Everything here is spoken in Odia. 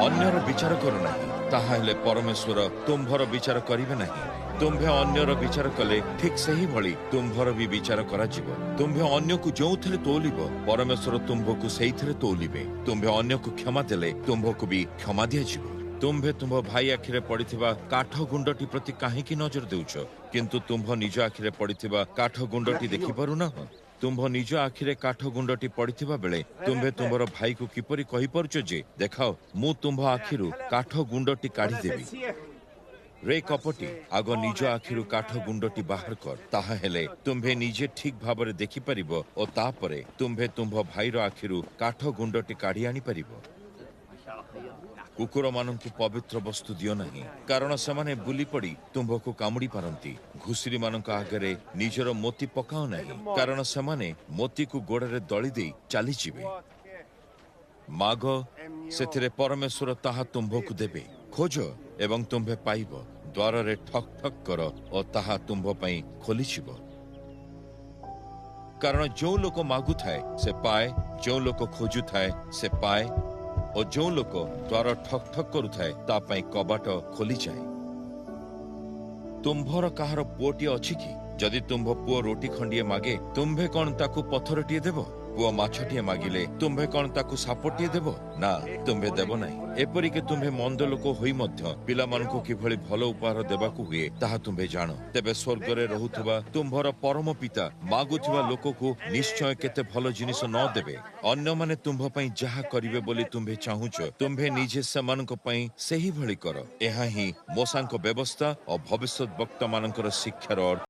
ଅନ୍ୟର ବିଚାର କର ନାହିଁ, ତାହା ହେଲେ ପରମେଶ୍ୱର ତୁମ୍ଭର ବିଚାର କରିବେ ନାହିଁ। ତୁମ୍ଭେ ଅନ୍ୟର ବିଚାର କଲେ ଠିକ୍ ସେହିଭଳି ତୁମ୍ଭର ବି ବିଚାର କରାଯିବ। ତୁମ୍ଭେ ଅନ୍ୟକୁ ଯେଉଁଥିରେ ତୋଲିବ, ପରମେଶ୍ୱର ତୁମ୍ଭକୁ ସେଇଥିରେ ତୋଲିବେ। ତୁମ୍ଭେ ଅନ୍ୟକୁ କ୍ଷମା ଦେଲେ ତୁମ୍ଭକୁ ବି କ୍ଷମା ଦିଆଯିବ। ତୁମ୍ଭେ ତୁମ୍ଭ ଭାଇ ଆଖିରେ ପଡ଼ିଥିବା କାଠ ଗୁଣ୍ଡଟି ପ୍ରତି କାହିଁକି ନଜର ଦେଉଛ, କିନ୍ତୁ ତୁମ୍ଭ ନିଜ ଆଖିରେ ପଡ଼ିଥିବା କାଠ ଗୁଣ୍ଡଟି ଦେଖିପାରୁନାହଁ? ତୁମ୍ଭ ନିଜ ଆଖିରେ କାଠ ଗୁଣ୍ଡଟି ପଡ଼ିଥିବା ବେଳେ ତୁମ୍ଭେ ତୁମ୍ଭର ଭାଇକୁ କିପରି କହିପାରୁଛ ଯେ, ଦେଖାଅ, ମୁଁ ତୁମ୍ଭ ଆଖିରୁ କାଠ ଗୁଣ୍ଡଟି କାଢ଼ିଦେବି? ରେ କପଟି, ଆଗ ନିଜ ଆଖିରୁ କାଠ ଗୁଣ୍ଡଟି ବାହାର କର, ତାହା ହେଲେ ତୁମ୍ଭେ ନିଜେ ଠିକ୍ ଭାବରେ ଦେଖିପାରିବ ଓ ତାପରେ ତୁମ୍ଭେ ତୁମ୍ଭ ଭାଇର ଆଖିରୁ କାଠ ଗୁଣ୍ଡଟି କାଢ଼ି ଆଣିପାରିବ। କୁକୁରମାନଙ୍କୁ ପବିତ୍ର ବସ୍ତୁ ଦିଅ ନାହିଁ, କାରଣ ସେମାନେ ବୁଲି ପଡ଼ି ତୁମ୍ଭକୁ କାମୁଡ଼ି ପାରନ୍ତି। ଘୁଷୁରୀମାନଙ୍କ ଆଗରେ ନିଜର ମୋତି ପକାଅ ନାହିଁ, କାରଣ ସେମାନେ ମୋତିକୁ ଗୋଡ଼ରେ ଦଳି ଦେଇ ଚାଲିଯିବେ। ମାଗ, ସେଥିରେ ପରମେଶ୍ୱର ତାହା ତୁମ୍ଭକୁ ଦେବେ। ଖୋଜ ଏବଂ ତୁମ୍ଭେ ପାଇବ। ଦ୍ୱାରରେ ଠକ୍ ଠକ୍ କର ଓ ତାହା ତୁମ୍ଭ ପାଇଁ ଖୋଲିଯିବ। କାରଣ ଯେଉଁ ଲୋକ ମାଗୁଥାଏ ସେ ପାଏ, ଯେଉଁ ଲୋକ ଖୋଜୁଥାଏ ସେ ପାଏ ଓ ଯେଉଁ ଲୋକ ଦ୍ୱାର ଠକ୍ ଠକ୍ କରୁଥାଏ ତା ପାଇଁ କବାଟ ଖୋଲିଯାଏ। ତୁମ୍ଭର କାହାର ପୁଅଟିଏ ଅଛି କି? ଯଦି ତୁମ୍ଭ ପୁଅ ରୋଟି ଖଣ୍ଡିଏ ମାଗେ, ତୁମ୍ଭେ କଣ ତାକୁ ପଥରଟିଏ ଦେବ? ପୁଅ ମାଛଟିଏ ମାଗିଲେ ତୁମ୍ଭେ କଣ ତାକୁ ସାପଟିଏ ଦେବ? ନା, ତୁମ୍ଭେ ଦେବ ନାହିଁ। ଏପରିକି ତୁମ୍ଭେ ମନ୍ଦ ଲୋକ ହୋଇ ମଧ୍ୟ ପିଲାମାନଙ୍କୁ କିଭଳି ଭଲ ଉପହାର ଦେବାକୁ ହୁଏ ତାହା ତୁମ୍ଭେ ଜାଣ, ତେବେ ସ୍ୱର୍ଗରେ ରହୁଥିବା ତୁମ୍ଭର ପରମ ପିତା ମାଗୁଥିବା ଲୋକକୁ ନିଶ୍ଚୟ କେତେ ଭଲ ଜିନିଷ ନ ଦେବେ? ଅନ୍ୟମାନେ ତୁମ୍ଭ ପାଇଁ ଯାହା କରିବେ ବୋଲି ତୁମ୍ଭେ ଚାହୁଁଛ, ତୁମ୍ଭେ ନିଜେ ସେମାନଙ୍କ ପାଇଁ ସେହିଭଳି କର। ଏହା ହିଁ ମୋଶାଙ୍କ ବ୍ୟବସ୍ଥା ଓ ଭବିଷ୍ୟତ ବକ୍ତାମାନଙ୍କର ଶିକ୍ଷାର ଅର୍ଥ।